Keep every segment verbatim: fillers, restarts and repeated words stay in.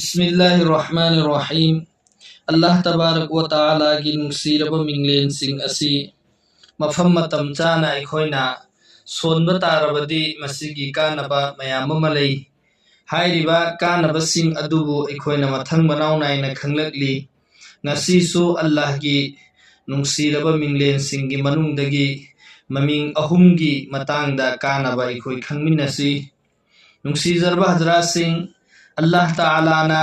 ꯕꯤꯁꯃꯤꯜꯂꯥꯍꯤꯔ ꯔꯍꯃꯥꯅꯤꯔ ꯔꯍꯤꯝ꯫ ꯑꯜꯂꯥꯍ ꯇꯕꯥꯔꯛ ꯋ ꯇꯥꯂꯥꯒꯤ ꯅꯨꯡꯁꯤꯔꯕ ꯃꯤꯡꯂꯦꯟꯁꯤꯡ ꯑꯁꯤ ꯃꯐꯝ ꯃꯇꯝ ꯆꯥꯅ ꯑꯩꯈꯣꯏꯅ ꯁꯣꯟꯕ ꯇꯥꯔꯕꯗꯤ ꯃꯁꯤꯒꯤ ꯀꯥꯟꯅꯕ ꯃꯌꯥꯝ ꯑꯃ ꯂꯩ꯫ ꯍꯥꯏꯔꯤꯕ ꯀꯥꯟꯅꯕꯁꯤꯡ ꯑꯗꯨꯕꯨ ꯑꯩꯈꯣꯏꯅ ꯃꯊꯪ ꯃꯅꯥꯎ ꯅꯥꯏꯅ ꯈꯪꯂꯛꯂꯤ꯫ ꯉꯁꯤꯁꯨ ꯑꯜꯂꯥꯍꯒꯤ ꯅꯨꯡꯁꯤꯔꯕ ꯃꯤꯡꯂꯦꯟꯁꯤꯡꯒꯤ ꯃꯅꯨꯡꯗꯒꯤ ꯃꯃꯤꯡ ꯑꯍꯨꯝꯒꯤ ꯃꯇꯥꯡꯗ ꯀꯥꯟꯅꯕ ꯑꯩꯈꯣꯏ ꯈꯪꯃꯤꯟꯅꯁꯤ꯫ ꯅꯨꯡꯁꯤꯖꯔꯕ ꯍꯖꯔꯥꯠꯁꯤꯡ, ꯑꯜꯂꯥꯍ ꯇꯥꯂꯥꯅ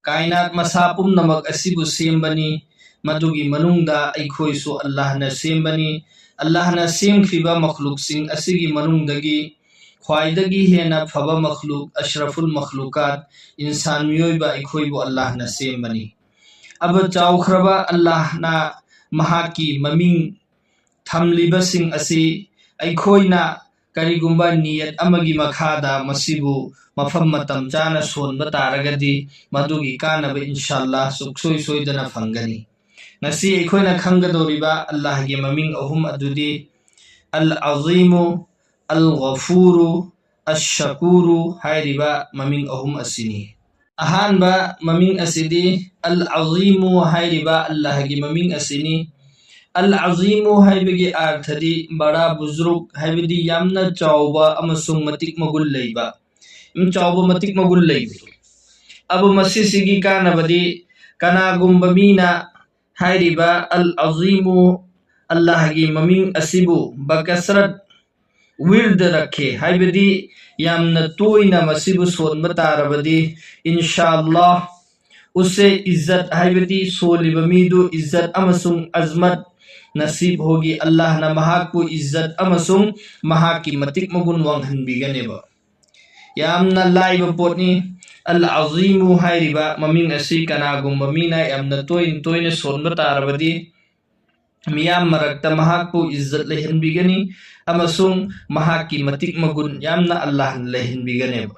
ꯀꯥꯏꯅꯥꯠ ꯃꯁꯥ ꯄꯨꯝꯅꯃꯛ ꯑꯁꯤꯕꯨ ꯁꯦꯝꯕꯅꯤ꯫ ꯃꯗꯨꯒꯤ ꯃꯅꯨꯡꯗ ꯑꯩꯈꯣꯏꯁꯨ ꯑꯜꯂꯥꯍꯅ ꯁꯦꯝꯕꯅꯤ꯫ ꯑꯜꯂꯥꯍꯅ ꯁꯦꯝꯈꯤꯕ ꯃꯈꯂꯨꯛꯁꯤꯡ ꯑꯁꯤꯒꯤ ꯃꯅꯨꯡꯗꯒꯤ ꯈ꯭ꯋꯥꯏꯗꯒꯤ ꯍꯦꯟꯅ ꯐꯕ ꯃꯈꯂꯨꯛ, ꯑꯁ꯭ꯔꯐꯨꯜ ꯃꯈꯂꯨꯀꯥꯠ, ꯏꯟꯁꯥꯟ ꯃꯤꯑꯣꯏꯕ ꯑꯩꯈꯣꯏꯕꯨ ꯑꯜꯂꯥꯍꯅ ꯁꯦꯝꯕꯅꯤ꯫ ꯑꯕ ꯆꯥꯎꯈ꯭ꯔꯕ ꯑꯜꯂꯥꯍꯅ ꯃꯍꯥꯛꯀꯤ ꯃꯃꯤꯡ ꯊꯝꯂꯤꯕꯁꯤꯡ ꯑꯁꯤ ꯑꯩꯈꯣꯏꯅ ꯀꯔꯤꯒꯨꯝꯕ ꯅꯤꯌꯠ ꯑꯃꯒꯤ ꯃꯈꯥꯗ ꯃꯁꯤꯕꯨ ꯃꯐꯝ ꯃꯇꯝ ꯆꯥꯅ ꯁꯣꯟꯕ ꯇꯥꯔꯒꯗꯤ ꯃꯗꯨꯒꯤ ꯀꯥꯟꯅꯕ ꯏꯟꯁꯥꯜꯂꯥ ꯁꯨꯛꯁꯣꯏ ꯁꯣꯏꯗꯅ ꯐꯪꯒꯅꯤ꯫ ꯉꯁꯤ ꯑꯩꯈꯣꯏꯅ ꯈꯪꯒꯗꯧꯔꯤꯕ ꯑꯜꯂꯥꯍꯒꯤ ꯃꯃꯤꯡ ꯑꯍꯨꯝ ꯑꯗꯨꯗꯤ ꯑꯜ ꯑꯖꯤꯃꯨ, ꯑꯜ ꯒꯐꯨꯔꯨ, ꯑꯁ ꯁꯀꯨꯔꯨ ꯍꯥꯏꯔꯤꯕ ꯃꯃꯤꯡ ꯑꯍꯨꯝ ꯑꯁꯤꯅꯤ꯫ ꯑꯍꯥꯟꯕ ꯃꯃꯤꯡ ꯑꯁꯤꯗꯤ ꯑꯜ ꯑꯖꯤꯃꯨ ꯍꯥꯏꯔꯤꯕ ꯑꯜꯂꯥꯍꯒꯤ ꯃꯃꯤꯡ ꯑꯁꯤꯅꯤ꯫ ꯑꯜ ꯑꯖꯤꯃꯨ ꯍꯥꯏꯕꯒꯤ ꯑꯥꯔꯊꯗꯤ ꯕꯔꯥ ꯕꯨꯖ꯭ꯔꯨꯛ, ꯍꯥꯏꯕꯗꯤ ꯌꯥꯝꯅ ꯆꯥꯎꯕ ꯑꯃꯁꯨꯡ ꯃꯇꯤꯛ ꯃꯒꯨꯟ ꯂꯩꯕ꯫ ꯌꯥꯝ ꯆꯥꯎꯕ ꯃꯇꯤꯛ ꯃꯒꯨꯟ ꯂꯩꯕꯗꯨ꯫ ꯑꯕ ꯃꯁꯤꯁꯤꯒꯤ ꯀꯥꯟꯅꯕꯗꯤ ꯀꯅꯥꯒꯨꯝꯕ ꯃꯤꯅ ꯍꯥꯏꯔꯤꯕ ꯑꯜ ꯑꯖꯤꯃꯨ ꯑꯜꯂꯥꯍꯒꯤ ꯃꯃꯤꯡ ꯑꯁꯤꯕꯨ ꯕꯀꯁꯔꯠ ꯋꯤꯔꯗ ꯔꯛꯈꯦ, ꯍꯥꯏꯕꯗꯤ ꯌꯥꯝꯅ ꯇꯣꯏꯅ ꯃꯁꯤꯕꯨ ꯁꯣꯟꯕ ꯇꯥꯔꯕꯗꯤ, ꯏꯟꯁꯥ ꯑꯜꯂꯥꯍ, ꯎꯁꯦ ꯏꯖꯠ, ꯍꯥꯏꯕꯗꯤ ꯁꯣꯜꯂꯤꯕ ꯃꯤꯗꯨ ꯏꯖꯠ ꯑꯃꯁꯨꯡ ꯑꯖꯃꯠ ꯅꯁꯤꯕ ꯍꯣꯒꯤ, ꯑꯜꯂꯥꯍꯅ ꯃꯍꯥꯛꯄꯨ ꯏꯖꯠ ꯑꯃꯁꯨꯡ ꯃꯍꯥꯛꯀꯤ ꯃꯇꯤꯛ ꯃꯒꯨꯟ ꯋꯥꯡꯍꯟꯕꯤꯒꯅꯦꯕ꯫ ꯌꯥꯝꯅ ꯂꯥꯏꯕ ꯄꯣꯠꯅꯤ꯫ ꯑꯜ ꯑꯖꯤꯃꯨ ꯍꯥꯏꯔꯤꯕ ꯃꯃꯤꯡ ꯑꯁꯤ ꯀꯅꯥꯒꯨꯝꯕ ꯃꯤꯅ ꯌꯥꯝꯅ ꯇꯣꯏꯅ ꯇꯣꯏꯅ ꯁꯣꯟꯕ ꯇꯥꯔꯕꯗꯤ, ꯃꯤꯌꯥꯝ ꯃꯔꯛꯇ ꯃꯍꯥꯛꯄꯨ ꯏꯖꯠ ꯂꯩꯍꯟꯕꯤꯒꯅꯤ ꯑꯃꯁꯨꯡ ꯃꯍꯥꯛꯀꯤ ꯃꯇꯤꯛ ꯃꯒꯨꯟ ꯌꯥꯝꯅ ꯑꯜꯂꯥꯍꯅ ꯂꯩꯍꯟꯕꯤꯒꯅꯦꯕ꯫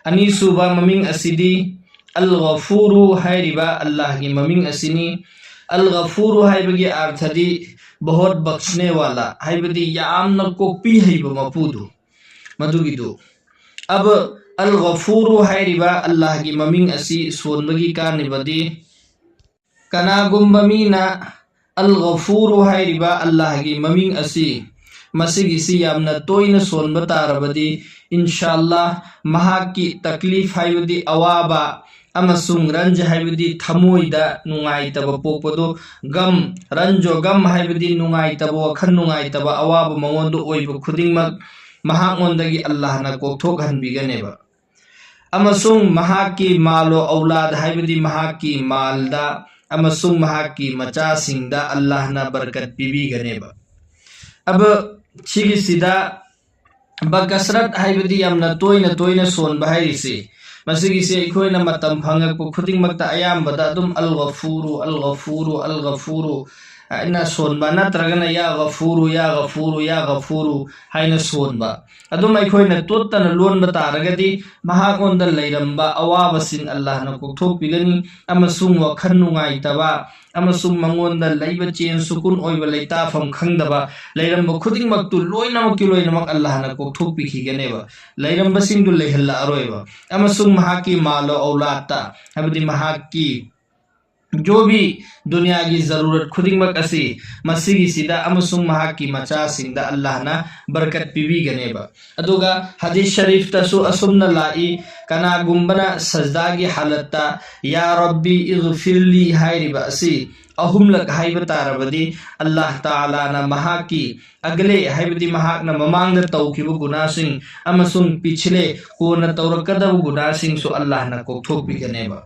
ꯑꯅꯤꯁꯨꯕ ꯃꯃꯤꯡ ꯑꯁꯤꯗꯤ ꯑꯜ ꯒꯐꯨꯔꯨ ꯍꯥꯏꯔꯤꯕ ꯑꯜꯂꯥꯍꯒꯤ ꯃꯃꯤꯡ ꯑꯁꯤꯅꯤ꯫ ꯑꯜ ꯒꯐꯨꯔꯨ ꯍꯥꯏꯕꯒꯤ ꯑꯥꯔꯊꯗꯤ ꯕꯍꯣꯠ ꯕꯛꯁꯅꯦ ꯋꯥꯂꯥ, ꯍꯥꯏꯕꯗꯤ ꯌꯥꯝꯅ ꯀꯣꯛꯄꯤ ꯍꯩꯕ ꯃꯄꯨꯗꯨ, ꯃꯗꯨꯒꯤꯗꯨ꯫ ꯑꯕ ꯑꯜ ꯒꯐꯨꯔꯨ ꯍꯥꯏꯔꯤꯕ ꯑꯜꯂꯥꯍꯒꯤ ꯃꯃꯤꯡ ꯑꯁꯤ ꯁꯣꯟꯕꯒꯤ ꯀꯥꯟꯅꯕꯗꯤ, ꯀꯅꯥꯒꯨꯝꯕ ꯃꯤꯅ ꯑꯜ ꯒꯐꯨꯔꯨ ꯍꯥꯏꯔꯤꯕ ꯑꯜꯂꯥꯍꯒꯤ ꯃꯃꯤꯡ ꯑꯁꯤ, ꯃꯁꯤꯒꯤꯁꯤ ꯌꯥꯝꯅ ꯇꯣꯏꯅ ꯁꯣꯟꯕ ꯇꯥꯔꯕꯗꯤ, ꯏꯟꯁꯥ ꯑꯜꯂꯥꯍ, ꯃꯍꯥꯛꯀꯤ ꯇꯛꯂꯤꯐ ꯍꯥꯏꯕꯗꯤ ꯑꯋꯥꯕ ꯑꯃꯁꯨꯡ ꯔꯟꯖ ꯍꯥꯏꯕꯗꯤ ꯊꯃꯣꯏꯗ ꯅꯨꯡꯉꯥꯏꯇꯕ ꯄꯣꯛꯄꯗꯨ, ꯒꯝ, ꯔꯟꯖꯣ ꯒꯝ ꯍꯥꯏꯕꯗꯤ ꯅꯨꯡꯉꯥꯏꯇꯕ, ꯋꯥꯈꯜ ꯅꯨꯡꯉꯥꯏꯇꯕ, ꯑꯋꯥꯕ ꯃꯉꯣꯟꯗ ꯑꯣꯏꯕ ꯈꯨꯗꯤꯡꯃꯛ ꯃꯍꯥꯛꯉꯣꯟꯗꯒꯤ ꯑꯜꯂꯥꯍꯅ ꯀꯣꯛꯊꯣꯛꯍꯟꯕꯤꯒꯅꯦꯕ꯫ ꯑꯃꯁꯨꯡ ꯃꯍꯥꯛꯀꯤ ꯃꯥꯂꯣ ꯑꯧꯂꯥꯗ ꯍꯥꯏꯕꯗꯤ ꯃꯍꯥꯛꯀꯤ ꯃꯥꯜꯗ ꯑꯃꯁꯨꯡ ꯃꯍꯥꯛꯀꯤ ꯃꯆꯥꯁꯤꯡꯗ ꯑꯜꯂꯥꯍꯅ ꯕꯔꯀꯠ ꯄꯤꯕꯤꯒꯅꯦꯕ꯫ ꯑꯕ ꯁꯤꯒꯤꯁꯤꯗ ꯕꯀꯁꯔꯠ ꯍꯥꯏꯕꯗꯤ ꯌꯥꯝꯅ ꯇꯣꯏꯅ ꯇꯣꯏꯅ ꯁꯣꯟꯕ ꯍꯥꯏꯔꯤꯁꯤ, ꯃꯁꯤꯒꯤꯁꯤ ꯑꯩꯈꯣꯏꯅ ꯃꯇꯝ ꯐꯪꯉꯛꯄ ꯈꯨꯗꯤꯡꯃꯛꯇ ꯑꯌꯥꯝꯕꯗ ꯑꯗꯨꯝ "ꯑꯜ ꯒꯐꯨꯔꯨ, ꯑꯜ ꯒꯐꯨꯔꯨ, ꯑꯜ ꯒꯐꯨꯔꯨ" ꯍꯥꯏꯅ ꯁꯣꯟꯕ, ꯅꯠꯇ꯭ꯔꯒꯅ "ꯌꯥ ꯒꯐꯨꯔꯨ, ꯌꯥ ꯒꯐꯨꯔꯨ, ꯌꯥ ꯒꯐꯨꯔꯨ" ꯍꯥꯏꯅ ꯁꯣꯟꯕ꯫ ꯑꯗꯨꯝ ꯑꯩꯈꯣꯏꯅ ꯇꯣꯠꯇꯅ ꯂꯣꯟꯕ ꯇꯥꯔꯒꯗꯤ, ꯃꯍꯥꯛꯉꯣꯟꯗ ꯂꯩꯔꯝꯕ ꯑꯋꯥꯕꯁꯤꯡ ꯑꯜꯂꯥꯍꯅ ꯀꯣꯛꯊꯣꯛꯄꯤꯒꯅꯤ, ꯑꯃꯁꯨꯡ ꯋꯥꯈꯜ ꯅꯨꯡꯉꯥꯏꯇꯕ ꯑꯃꯁꯨꯡ ꯃꯉꯣꯟꯗ ꯂꯩꯕ ꯆꯦꯟ ꯁꯨꯀꯨꯟ ꯑꯣꯏꯕ ꯂꯩꯇꯥꯐꯝ ꯈꯪꯗꯕ ꯂꯩꯔꯝꯕ ꯈꯨꯗꯤꯡꯃꯛꯇꯨ ꯂꯣꯏꯅꯃꯛꯀꯤ ꯂꯣꯏꯅꯃꯛ ꯑꯜꯂꯥꯍꯅ ꯀꯣꯛꯊꯣꯛꯄꯤꯈꯤꯒꯅꯦꯕ꯫ ꯂꯩꯔꯝꯕꯁꯤꯡꯗꯨ ꯂꯩꯍꯜꯂꯛꯑꯔꯣꯏꯕ꯫ ꯑꯃꯁꯨꯡ ꯃꯍꯥꯛꯀꯤ ꯃꯥꯜꯂꯣ ꯑꯧꯂꯥꯠꯇ, ꯍꯥꯏꯕꯗꯤ ꯃꯍꯥꯛꯀꯤ ꯖꯣꯕꯤ ꯗꯨꯅꯤꯌꯥꯒꯤ ꯖꯔꯨꯔꯠ ꯈꯨꯗꯤꯡꯃꯛ ꯑꯁꯤ ꯃꯁꯤꯒꯤꯁꯤꯗ ꯑꯃꯁꯨꯡ ꯃꯍꯥꯛꯀꯤ ꯃꯆꯥꯁꯤꯡꯗ ꯑꯜꯂꯥꯍꯅ ꯕꯔꯀꯠ ꯄꯤꯕꯤꯒꯅꯦꯕ꯫ ꯑꯗꯨꯒ ꯍꯗꯤꯁ ꯁꯔꯤꯐꯇꯁꯨ ꯑꯁꯨꯝꯅ ꯂꯥꯛꯏ, ꯀꯅꯥꯒꯨꯝꯕꯅ ꯁꯖꯗꯥꯒꯤ ꯍꯥꯂꯠꯇ "ꯌꯥ ꯔꯕꯤ ꯏꯒꯐꯤꯔꯂꯤ" ꯍꯥꯏꯔꯤꯕ ꯑꯁꯤ ꯑꯍꯨꯝꯂꯛ ꯍꯥꯏꯕ ꯇꯥꯔꯕꯗꯤ, ꯑꯜꯂꯥꯍ ꯇꯥꯂꯥꯅ ꯃꯍꯥꯛꯀꯤ ꯑꯒꯂꯦ, ꯍꯥꯏꯕꯗꯤ ꯃꯍꯥꯛꯅ ꯃꯃꯥꯡꯗ ꯇꯧꯈꯤꯕ ꯒꯨꯅꯥꯁꯤꯡ ꯑꯃꯁꯨꯡ ꯄꯤꯁꯂꯦ, ꯀꯣꯟꯅ ꯇꯧꯔꯛꯀꯗꯕ ꯒꯨꯅꯥꯁꯤꯡꯁꯨ ꯑꯜꯂꯥꯍꯅ ꯀꯣꯛꯊꯣꯛꯄꯤꯒꯅꯦꯕ꯫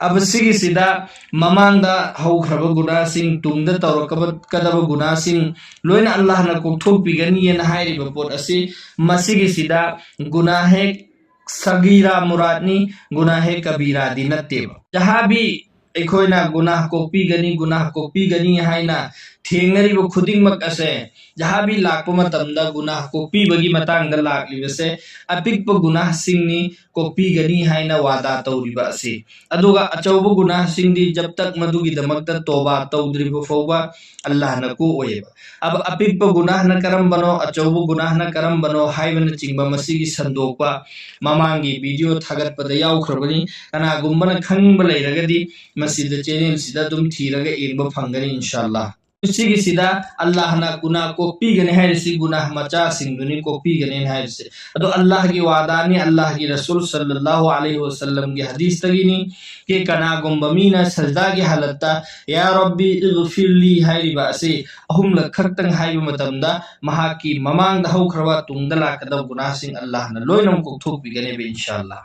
ꯑꯕꯁꯤꯒꯤꯁꯤꯗ ꯃꯃꯥꯡꯗ ꯍꯧꯈ꯭ꯔꯕ ꯒꯨꯅꯥꯁꯤꯡ, ꯇꯨꯡꯗ ꯇꯧꯔꯛꯀꯗꯕ ꯒꯨꯅꯥꯁꯤꯡ ꯂꯣꯏꯅ ꯑꯜꯂꯥꯍꯅ ꯀꯣꯛꯊꯣꯛꯄꯤꯒꯅꯤꯅ ꯍꯥꯏꯔꯤꯕ ꯄꯣꯠ ꯑꯁꯤ, ꯃꯁꯤꯒꯤꯁꯤꯗ ꯒꯨꯅꯥꯍꯦ ꯁꯒꯤꯔꯥ ꯃꯨꯔꯥꯠꯅꯤ, ꯒꯨꯅꯥꯍꯦ ꯀꯕꯤꯔꯥꯗꯤ ꯅꯠꯇꯦꯕ꯫ ꯖꯍꯥꯕꯤ ꯑꯩꯈꯣꯏꯅ ꯒꯨꯅꯥꯍ ꯀꯣꯛꯄꯤꯒꯅꯤ, ꯒꯨꯅꯥꯍ ꯀꯣꯛꯄꯤꯒꯅꯤ ꯍꯥꯏꯅ ꯊꯦꯡꯅꯔꯤꯕ ꯈꯨꯗꯤꯡꯃꯛ ꯑꯁꯦ, ꯖꯍꯥꯕꯤ ꯂꯥꯛꯄ ꯃꯇꯝꯗ ꯒꯨꯅꯥꯍ ꯀꯣꯛꯄꯤꯕꯒꯤ ꯃꯇꯥꯡꯗ ꯂꯥꯛꯂꯤꯕꯁꯦ, ꯑꯄꯤꯛꯄ ꯒꯨꯅꯥꯍꯁꯤꯡꯅꯤ ꯀꯣꯛꯄꯤꯒꯅꯤ ꯍꯥꯏꯅ ꯋꯥꯗꯥ ꯇꯧꯔꯤꯕ ꯑꯁꯤ꯫ ꯑꯗꯨꯒ ꯑꯆꯧꯕ ꯒꯨꯅꯥꯍꯁꯤꯡꯗꯤ ꯖꯕ ꯇꯛ ꯃꯗꯨꯒꯤꯗꯃꯛꯇ ꯇꯣꯕꯥ ꯇꯧꯗ꯭ꯔꯤꯕ ꯐꯥꯎꯕ ꯑꯜꯂꯥꯍꯅ ꯀꯣꯛꯑꯣꯏꯕ꯫ ꯑꯕ-, ꯑꯄꯤꯛꯄ ꯒꯨꯅꯥꯍꯅ ꯀꯔꯝꯕꯅꯣ, ꯑꯆꯧꯕ ꯒꯨꯅꯥꯍꯅ ꯀꯔꯝꯕꯅꯣ ꯍꯥꯏꯕꯅꯆꯤꯡꯕ ꯃꯁꯤꯒꯤ ꯁꯟꯗꯣꯛꯄ ꯃꯃꯥꯡꯒꯤ ꯚꯤꯗꯤꯑꯣ ꯊꯥꯒꯠꯄꯗ ꯌꯥꯎꯈ꯭ꯔꯕꯅꯤ꯫ ꯀꯅꯥꯒꯨꯝꯕꯅ ꯈꯪꯅꯤꯡꯕ ꯂꯩꯔꯒꯗꯤ ꯃꯁꯤꯗ ꯆꯦꯅꯦꯜꯁꯤꯗ ꯑꯗꯨꯝ ꯊꯤꯔꯒ ꯌꯦꯡꯕ ꯐꯪꯒꯅꯤ, ꯏꯟꯁꯥ ꯑꯜꯂꯥꯍ꯫ ꯁꯤꯒꯤꯁꯤꯗ ꯑꯜꯂꯥꯍꯅ ꯒꯨꯅꯥꯍ ꯀꯣꯛꯄꯤꯒꯅꯤ ꯍꯥꯏꯔꯤꯁꯤ ꯒꯨꯅꯥꯍ ꯃꯆꯥꯁꯤꯡꯗꯨꯅꯤ ꯀꯣꯛꯄꯤꯒꯅꯤ ꯍꯥꯏꯔꯤꯁꯤ꯫ ꯑꯗꯣ ꯑꯜꯂꯥꯍꯒꯤ ꯋꯥꯗꯥꯅꯤ, ꯑꯜꯂꯥꯍꯒꯤ ꯔꯁꯨꯜ ꯁꯜꯂꯜꯂꯥꯍꯨ ꯑꯂꯩꯍꯤ ꯋꯁꯜꯂꯝꯒꯤ ꯍꯗꯤꯁꯇꯒꯤꯅꯤ꯫ ꯀꯦ ꯀꯅꯥꯒꯨꯝꯕ ꯃꯤꯅ ꯁꯖꯗꯥꯒꯤ ꯍꯥꯂꯠꯇ "ꯌꯥ ꯔꯕꯤ ꯏꯒꯐꯤꯔꯂꯤ" ꯍꯥꯏꯔꯤꯕ ꯑꯁꯤ ꯑꯍꯨꯝꯂꯛ ꯈꯛꯇꯪ ꯍꯥꯏꯕ ꯃꯇꯝꯗ ꯃꯍꯥꯛꯀꯤ ꯃꯃꯥꯡꯗ ꯍꯧꯈ꯭ꯔꯕ ꯇꯨꯡꯗ ꯂꯥꯛꯀꯗꯕ ꯒꯨꯅꯥꯍꯁꯤꯡ ꯑꯜꯂꯥꯍꯅ ꯂꯣꯏꯅꯃꯛ ꯀꯣꯛꯊꯣꯛꯄꯤꯒꯅꯦꯕ, ꯏꯟꯁꯥ ꯑꯜꯂꯥꯍ꯫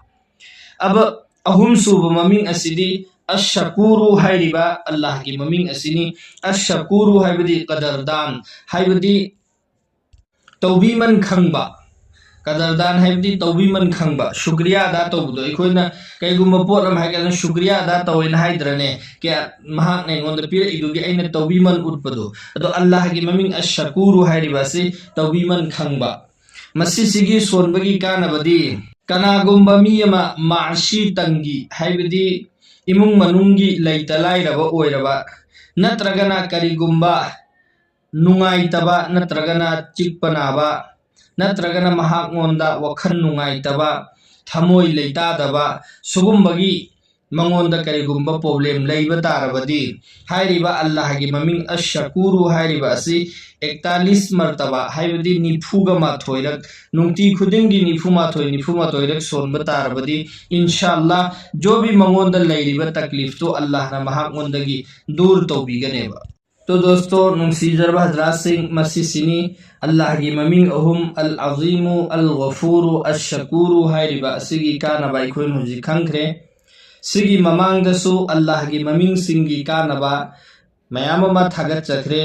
ꯑꯕ-, ꯑꯍꯨꯝꯁꯨꯕ ꯃꯃꯤꯡ ꯑꯁꯤꯗꯤ ꯑꯁ-ꯁꯀꯨꯔꯨ ꯍꯥꯏꯔꯤꯕ ꯑꯜꯂꯥꯍꯒꯤ ꯃꯃꯤꯡ ꯑꯁꯤꯅꯤ꯫ ꯑꯁ-ꯁꯀꯨꯔꯨ ꯍꯥꯏꯕꯗꯤ ꯀꯗꯔꯗꯥꯟ, ꯍꯥꯏꯕꯗꯤ ꯇꯧꯕꯤꯃꯟ ꯈꯪꯕ꯫ ꯀꯗꯔꯗꯥꯟ ꯍꯥꯏꯕꯗꯤ ꯇꯧꯕꯤꯃꯟ ꯈꯪꯕ, ꯁꯨꯀ꯭ꯔꯤꯌꯥ ꯑꯗꯥ ꯇꯧꯕꯗꯣ꯫ ꯑꯩꯈꯣꯏꯅ ꯀꯩꯒꯨꯝꯕ ꯄꯣꯠ ꯑꯃ ꯍꯥꯏꯔꯀꯥꯟꯗ "ꯁꯨꯀ꯭ꯔꯤꯌꯥ ꯑꯗꯥ ꯇꯧꯋꯦꯅ" ꯍꯥꯏꯗ꯭ꯔꯅꯦ? ꯀꯌꯥ ꯃꯍꯥꯛꯅ ꯑꯩꯉꯣꯟꯗ ꯄꯤꯔꯛꯏꯗꯨꯒꯤ ꯑꯩꯅ ꯇꯧꯕꯤꯃꯟ ꯎꯠꯄꯗꯣ꯫ ꯑꯗꯣ ꯑꯜꯂꯥꯍꯒꯤ ꯃꯃꯤꯡ ꯑꯁ-ꯁꯀꯨꯔꯨ ꯍꯥꯏꯔꯤꯕ ꯑꯁꯤ ꯇꯧꯕꯤꯃꯟ ꯈꯪꯕ꯫ ꯃꯁꯤꯁꯤꯒꯤ ꯁꯣꯟꯕꯒꯤ ꯀꯥꯟꯅꯕꯗꯤ, ꯀꯅꯥꯒꯨꯝꯕ ꯃꯤ ꯑꯃ ꯃꯥꯁꯤ ꯇꯪꯒꯤ, ꯍꯥꯏꯕꯗꯤ ꯏꯃꯨꯡ ꯃꯅꯨꯡꯒꯤ ꯂꯩꯇ ꯂꯥꯏꯔꯕ ꯑꯣꯏꯔꯕ, ꯅꯠꯇ꯭ꯔꯒꯅ ꯀꯔꯤꯒꯨꯝꯕ ꯅꯨꯡꯉꯥꯏꯇꯕ, ꯅꯠꯇ꯭ꯔꯒꯅ ꯆꯤꯛꯄ ꯅꯥꯕ, ꯅꯠꯇ꯭ꯔꯒꯅ ꯃꯍꯥꯛꯉꯣꯟꯗ ꯋꯥꯈꯜ ꯅꯨꯡꯉꯥꯏꯇꯕ, ꯊꯃꯣꯏ ꯂꯩꯇꯥꯗꯕ, ꯁꯤꯒꯨꯝꯕꯒꯤ ꯃꯉꯣꯟꯗ ꯀꯔꯤꯒꯨꯝꯕ ꯄ꯭ꯔꯣꯕ꯭ꯂꯦꯝ ꯂꯩꯕ ꯇꯥꯔꯕꯗꯤ, ꯍꯥꯏꯔꯤꯕ ꯑꯜꯂꯥꯍꯒꯤ ꯃꯃꯤꯡ ꯑꯁ-ꯁꯀꯨꯔꯨ ꯍꯥꯏꯔꯤꯕ ꯑꯁꯤ ꯏꯛꯇꯥꯂꯤꯁ ꯃꯔꯇꯕꯥ, ꯍꯥꯏꯕꯗꯤ ꯅꯤꯐꯨꯒ ꯃꯥꯊꯣꯏꯔꯛ, ꯅꯨꯡꯇꯤ ꯈꯨꯗꯤꯡꯒꯤ ꯅꯤꯐꯨ ꯃꯥꯊꯣꯏ, ꯅꯤꯐꯨ ꯃꯥꯊꯣꯏꯔꯛ ꯁꯣꯟꯕ ꯇꯥꯔꯕꯗꯤ, ꯏꯟꯁꯥ ꯑꯜꯂꯥꯍ, ꯖꯣꯕꯤ ꯃꯉꯣꯟꯗ ꯂꯩꯔꯤꯕ ꯇꯛꯂꯤꯐꯇꯨ ꯑꯜꯂꯥꯍꯅ ꯃꯍꯥꯛꯉꯣꯟꯗꯒꯤ ꯗꯨꯔ ꯇꯧꯕꯤꯒꯅꯦꯕ꯫ ꯇꯣ ꯗꯣꯁꯇꯣ, ꯅꯨꯡꯁꯤꯖꯔꯕ ꯍꯖꯔꯥꯠꯁꯤꯡ, ꯃꯁꯤꯁꯤꯅꯤ ꯑꯜꯂꯥꯍꯒꯤ ꯃꯃꯤꯡ ꯑꯍꯨꯝ, ꯑꯜ ꯑꯖꯤꯃꯨ, ꯑꯜ ꯒꯐꯨꯔꯨ, ꯑꯁ ꯁꯀꯨꯔꯨ ꯍꯥꯏꯔꯤꯕ ꯑꯁꯤꯒꯤ ꯀꯥꯟꯅꯕ ꯑꯩꯈꯣꯏꯅ ꯍꯧꯖꯤꯛ ꯈꯪꯈ꯭ꯔꯦ꯫ ꯁꯤꯒꯤ ꯃꯃꯥꯡꯗꯁꯨ ꯑꯜꯂꯥꯍꯒꯤ ꯃꯃꯤꯡꯁꯤꯡꯒꯤ ꯀꯥꯟꯅꯕ ꯃꯌꯥꯝ ꯑꯃ ꯊꯥꯒꯠꯆꯈ꯭ꯔꯦ꯫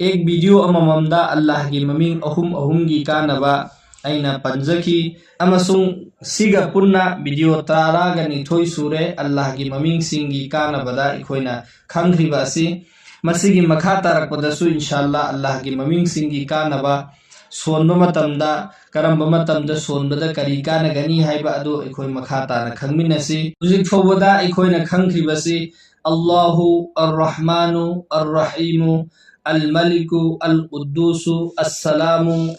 ꯑꯦꯛ ꯚꯤꯗꯤꯑꯣ ꯑꯃꯃꯝꯗ ꯑꯜꯂꯥꯍꯒꯤ ꯃꯃꯤꯡ ꯑꯍꯨꯝ ꯑꯍꯨꯝꯒꯤ ꯀꯥꯟꯅꯕ ꯑꯩꯅ ꯄꯟꯖꯈꯤ, ꯑꯃꯁꯨꯡ ꯁꯤꯒ ꯄꯨꯟꯅ ꯚꯤꯗꯤꯑꯣ ꯇꯔꯥꯒ ꯅꯤꯊꯣꯏ ꯁꯨꯔꯦ ꯑꯜꯂꯥꯍꯒꯤ ꯃꯃꯤꯡꯁꯤꯡꯒꯤ ꯀꯥꯟꯅꯕꯗ ꯑꯩꯈꯣꯏꯅ ꯈꯪꯈ꯭ꯔꯤꯕ ꯑꯁꯤ꯫ ꯃꯁꯤꯒꯤ ꯃꯈꯥ ꯇꯥꯔꯛꯄꯗꯁꯨ ꯏꯟꯁꯥ ꯑꯜꯂꯥ ꯑꯜꯂꯥꯍꯒꯤ ꯃꯃꯤꯡꯁꯤꯡꯒꯤ ꯀꯥꯟꯅꯕ, ꯁꯣꯟꯕ ꯃꯇꯝꯗ ꯀꯔꯝꯕ ꯃꯇꯝꯗ ꯁꯣꯟꯕꯗ ꯀꯔꯤ ꯀꯥꯟꯅꯒꯅꯤ ꯍꯥꯏꯕ ꯑꯗꯨ ꯑꯩꯈꯣꯏ ꯃꯈꯥ ꯇꯥꯅ ꯈꯪꯃꯤꯟꯅꯁꯤ꯫ ꯍꯧꯖꯤꯛ ꯐꯥꯎꯕꯗ ꯑꯩꯈꯣꯏꯅ ꯈꯪꯈ꯭ꯔꯤꯕꯁꯤ ꯑꯜꯂꯥꯍꯨ, ꯑꯔ ꯔꯍꯃꯥꯅꯨ, ꯑꯔ ꯔꯍꯤꯃꯨ, ꯑꯜ ꯃꯂꯤꯀꯨ, ꯑꯜ ꯎꯗꯨꯁꯨ, ꯑꯁ ꯁꯂꯥꯃꯨ,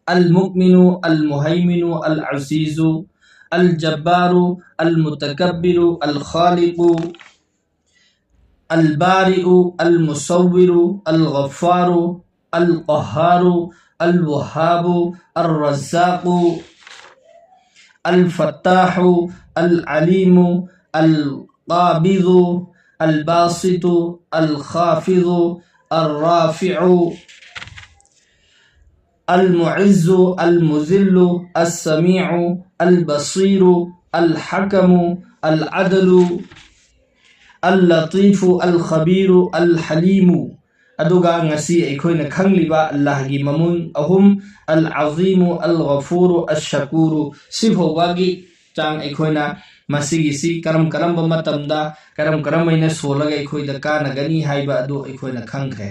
المؤمن، المهيمن، العزيز، الجبار، المتكبر، الخالق، البارئ، المصور، الغفار، القهار، الوهاب، الرزاق، الفتاح، العليم، القابض، الباسط، الخافض، الرافع، المعز، المذل، السميع، البصير، الحكم، العدل، اللطيف، الخبير، الحليم. ꯑꯗꯨꯒ ꯉꯁꯤ ꯑꯩꯈꯣꯏꯅ ꯈꯪꯂꯤꯕ ꯑꯜꯂꯥꯍꯒꯤ ꯃꯃꯤꯡ ꯑꯍꯨꯝ, ꯑꯜ ꯑꯖꯤꯃꯨ, ꯑꯜ ꯒꯐꯨꯔꯨ, ꯑꯜ ꯁꯀꯨꯔꯨ, ꯁꯤꯐꯥꯎꯕꯒꯤ ꯆꯥꯡ ꯑꯩꯈꯣꯏꯅ ꯃꯁꯤꯒꯤꯁꯤ ꯀꯔꯝ ꯀꯔꯝꯕ ꯃꯇꯝꯗ ꯀꯔꯝ ꯀꯔꯝꯍꯥꯏꯅ ꯁꯣꯜꯂꯒ ꯑꯩꯈꯣꯏꯗ ꯀꯥꯟꯅꯒꯅꯤ ꯍꯥꯏꯕ ꯑꯗꯨ ꯑꯩꯈꯣꯏꯅ ꯈꯪꯈ꯭ꯔꯦ꯫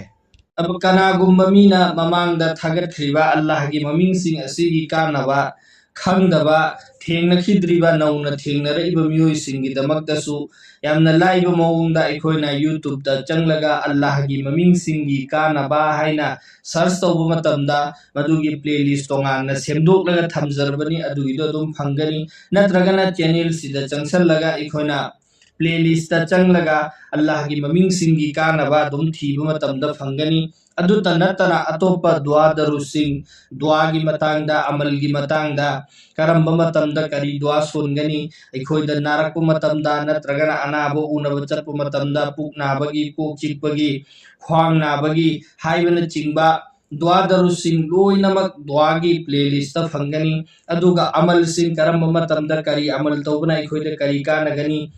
ꯑꯗꯨ ꯀꯅꯥꯒꯨꯝꯕ ꯃꯤꯅ ꯃꯃꯥꯡꯗ ꯊꯥꯒꯠꯈ꯭ꯔꯤꯕ ꯑꯜꯂꯥꯍꯒꯤ ꯃꯃꯤꯡꯁꯤꯡ ꯑꯁꯤꯒꯤ ꯀꯥꯟꯅꯕ ꯈꯪꯗꯕ, ꯊꯦꯡꯅꯈꯤꯗ꯭ꯔꯤꯕ, ꯅꯧꯅ ꯊꯦꯡꯅꯔꯛꯏꯕ ꯃꯤꯑꯣꯏꯁꯤꯡꯒꯤꯗꯃꯛꯇꯁꯨ ꯌꯥꯝꯅ ꯂꯥꯏꯕ ꯃꯑꯣꯡꯗ ꯑꯩꯈꯣꯏꯅ YouTube-ꯇ ꯆꯪꯂꯒ ꯑꯜꯂꯥꯍꯒꯤ ꯃꯃꯤꯡꯁꯤꯡꯒꯤ ꯀꯥꯟꯅꯕ ꯍꯥꯏꯅ search ꯇꯧꯕ ꯃꯇꯝꯗ ꯃꯗꯨꯒꯤ playlist ꯇꯣꯉꯥꯟꯅ ꯁꯦꯝꯗꯣꯛꯂꯒ ꯊꯝꯖꯔꯕꯅꯤ, ꯑꯗꯨꯒꯤꯗꯣ ꯑꯗꯨꯝ ꯐꯪꯒꯅꯤ꯫ ꯅꯠꯇ꯭ꯔꯒꯅ channel-ꯁꯤꯗ ꯆꯪꯁꯜꯂꯒ ꯑꯩꯈꯣꯏꯅ playlist-ꯇ ꯆꯪꯂꯒ ꯑꯜꯂꯥꯍꯒꯤ ꯃꯃꯤꯡꯁꯤꯡꯒꯤ ꯀꯥꯟꯅꯕ ꯑꯗꯨꯝ ꯊꯤꯕ ꯃꯇꯝꯗ ꯐꯪꯒꯅꯤ꯫ ꯑꯗꯨꯇ ꯅꯠꯇꯅ ꯑꯇꯣꯞꯄ ꯗꯨꯋꯥ ꯗꯔꯨꯁꯤꯡ, ꯗꯨꯋꯥꯒꯤ ꯃꯇꯥꯡꯗ, ꯑꯃꯜꯒꯤ ꯃꯇꯥꯡꯗ, ꯀꯔꯝꯕ ꯃꯇꯝꯗ ꯀꯔꯤ ꯗꯨꯋꯥ ꯁꯣꯟꯒꯅꯤ, ꯑꯩꯈꯣꯏꯗ ꯅꯥꯔꯛꯄ ꯃꯇꯝꯗ ꯅꯠꯇ꯭ꯔꯒꯅ ꯑꯅꯥꯕ ꯎꯅꯕ ꯆꯠꯄ ꯃꯇꯝꯗ, ꯄꯨꯛ ꯅꯥꯕꯒꯤ, ꯀꯣꯛ ꯆꯤꯛꯄꯒꯤ, ꯈ꯭ꯋꯥꯡ ꯅꯥꯕꯒꯤ ꯍꯥꯏꯕꯅꯆꯤꯡꯕ ꯗꯨꯋꯥ ꯗꯔꯨꯁꯤꯡ ꯂꯣꯏꯅꯃꯛ ꯗꯨꯋꯥꯒꯤ playlist-ꯇ ꯐꯪꯒꯅꯤ꯫ ꯑꯗꯨꯒ ꯑꯃꯜꯁꯤꯡ ꯀꯔꯝꯕ ꯃꯇꯝꯗ ꯀꯔꯤ ꯑꯃꯜ ꯇꯧꯕꯅ ꯑꯩꯈꯣꯏꯗ ꯀꯔꯤ ꯀꯥꯟꯅꯒꯅꯤ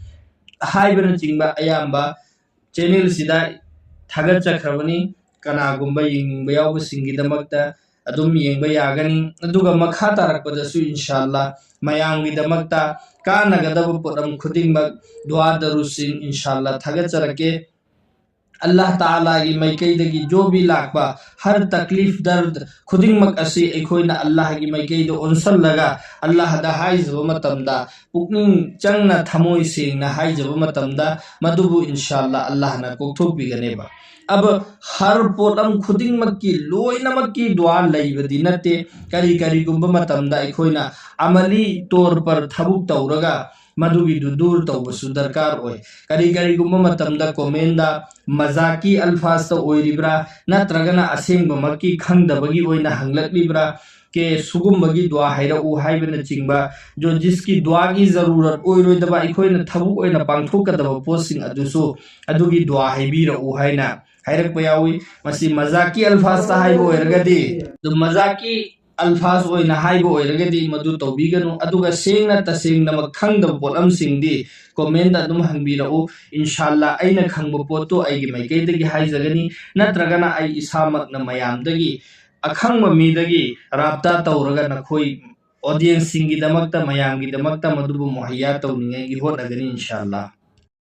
ꯍꯥꯏꯕꯅꯆꯤꯡꯕ ꯑꯌꯥꯝꯕ channel-ꯁꯤꯗ ꯊꯥꯒꯠꯆꯈ꯭ꯔꯕꯅꯤ꯫ ꯀꯅꯥꯒꯨꯝꯕ ꯌꯦꯡꯅꯤꯡꯕ ꯌꯥꯎꯕꯁꯤꯡꯒꯤꯗꯃꯛꯇ ꯑꯗꯨꯝ ꯌꯦꯡꯕ ꯌꯥꯒꯅꯤ꯫ ꯑꯗꯨꯒ ꯃꯈꯥ ꯇꯥꯔꯛꯄꯗꯁꯨ ꯏꯟꯁꯥ ꯑꯜꯂꯥ ꯃꯌꯥꯝꯒꯤꯗꯃꯛꯇ ꯀꯥꯟꯅꯒꯗꯕ ꯄꯣꯠꯂꯝ ꯈꯨꯗꯤꯡꯃꯛ ꯗꯨꯋꯥ ꯗꯔꯨꯁꯤꯡ ꯏꯟꯁꯥ ꯑꯜꯂꯥ ꯊꯥꯒꯠꯆꯔꯛꯀꯦ꯫ ꯑꯜꯂꯥꯍ ꯇꯥꯂꯥꯒꯤ ꯃꯥꯏꯀꯩꯗꯒꯤ ꯖꯣ ꯚꯤ ꯂꯥꯛꯄ ꯍꯔ ꯇꯛꯂꯤꯐ ꯗꯔꯗ ꯈꯨꯗꯤꯡꯃꯛ ꯑꯁꯤ ꯑꯩꯈꯣꯏꯅ ꯑꯜꯂꯥꯍꯒꯤ ꯃꯥꯏꯀꯩꯗ ꯑꯣꯟꯁꯜꯂꯒ ꯑꯜꯂꯥꯍꯗ ꯍꯥꯏꯖꯕ ꯃꯇꯝꯗ, ꯄꯨꯛꯅꯤꯡ ꯆꯪꯅ ꯊꯃꯣꯏ ꯁꯦꯡꯅ ꯍꯥꯏꯖꯕ ꯃꯇꯝꯗ, ꯃꯗꯨꯕꯨ ꯏꯟꯁꯥ ꯑꯜꯂꯥꯍ ꯑꯜꯂꯥꯍꯅ ꯀꯣꯛꯊꯣꯛꯄꯤꯒꯅꯦꯕ꯫ ꯑꯕ ꯍꯔ ꯄꯣꯠꯂꯝ ꯈꯨꯗꯤꯡꯃꯛꯀꯤ ꯂꯣꯏꯅꯃꯛꯀꯤ ꯗꯨꯋꯥ ꯂꯩꯕꯗꯤ ꯅꯠꯇꯦ꯫ ꯀꯔꯤ ꯀꯔꯤꯒꯨꯝꯕ ꯃꯇꯝꯗ ꯑꯩꯈꯣꯏꯅ ꯑꯃꯂꯤ ꯇꯣꯔ ꯄꯔ ꯊꯕꯛ ꯇꯧꯔꯒ ꯃꯗꯨꯒꯤꯗꯨ ꯗꯨꯔ ꯇꯧꯕꯁꯨ ꯗꯔꯀꯥꯔ ꯑꯣꯏ꯫ ꯀꯔꯤ ꯀꯔꯤꯒꯨꯝꯕ ꯃꯇꯝꯗ ꯀꯣꯃꯦꯟꯗ ꯃꯖꯥꯛꯀꯤ ꯑꯜꯐꯥꯖꯇ ꯑꯣꯏꯔꯤꯕ꯭ꯔꯥ, ꯅꯠꯇ꯭ꯔꯒꯅ ꯑꯁꯦꯡꯕꯃꯛꯀꯤ ꯈꯪꯗꯕꯒꯤ ꯑꯣꯏꯅ ꯍꯪꯂꯛꯂꯤꯕ꯭ꯔꯥ, ꯀꯦ ꯁꯨꯒꯨꯝꯕꯒꯤ ꯗꯨꯋꯥ ꯍꯥꯏꯔꯛꯎ ꯍꯥꯏꯕꯅꯆꯤꯡꯕ, ꯖꯣ ꯖꯤꯁꯀꯤ ꯗꯨꯋꯥꯒꯤ ꯖꯔꯨꯔꯠ ꯑꯣꯏꯔꯣꯏꯗꯕ, ꯑꯩꯈꯣꯏꯅ ꯊꯕꯛ ꯑꯣꯏꯅ ꯄꯥꯡꯊꯣꯛꯀꯗꯕ ꯄꯣꯠꯁꯤꯡ ꯑꯗꯨꯁꯨ ꯑꯗꯨꯒꯤ ꯗꯨꯋꯥ ꯍꯥꯏꯕꯤꯔꯛꯎ ꯍꯥꯏꯅ ꯍꯥꯏꯔꯛꯄ ꯌꯥꯎꯏ꯫ ꯃꯁꯤ ꯃꯖꯥꯛꯀꯤ ꯑꯜꯐꯥꯖꯇ ꯍꯥꯏꯕ ꯑꯣꯏꯔꯒꯗꯤ, ꯑꯗꯨ ꯃꯖꯥꯛꯀꯤ ꯑꯜꯐꯥꯖ ꯑꯣꯏꯅ ꯍꯥꯏꯕ ꯑꯣꯏꯔꯒꯗꯤ ꯃꯗꯨ ꯇꯧꯕꯤꯒꯅꯨ꯫ ꯑꯗꯨꯒ ꯁꯦꯡꯅ ꯇꯁꯦꯡꯅꯃꯛ ꯈꯪꯗꯕ ꯄꯣꯠꯂꯝꯁꯤꯡꯗꯤ ꯀꯣꯃꯦꯟꯗ ꯑꯗꯨꯝ ꯍꯪꯕꯤꯔꯛꯎ꯫ ꯏꯟꯁꯥ ꯑꯜꯂꯥꯍ ꯑꯩꯅ ꯈꯪꯕ ꯄꯣꯠꯇꯨ ꯑꯩꯒꯤ ꯃꯥꯏꯀꯩꯗꯒꯤ ꯍꯥꯏꯖꯒꯅꯤ, ꯅꯠꯇ꯭ꯔꯒꯅ ꯑꯩ ꯏꯁꯥꯃꯛꯅ ꯃꯌꯥꯝꯗꯒꯤ, ꯑꯈꯪꯕ ꯃꯤꯗꯒꯤ ꯔꯥꯞꯇꯥ ꯇꯧꯔꯒ ꯅꯈꯣꯏ ꯑꯣꯗꯤꯌꯦꯟꯁꯁꯤꯡꯒꯤꯗꯃꯛꯇ, ꯃꯌꯥꯝꯒꯤꯗꯃꯛꯇ ꯃꯗꯨꯕꯨ ꯃꯨꯍꯩꯌꯥ ꯇꯧꯅꯤꯡꯉꯥꯏꯒꯤ ꯍꯣꯠꯅꯒꯅꯤ ꯏꯟꯁꯥ ꯑꯜꯂꯥꯍ꯫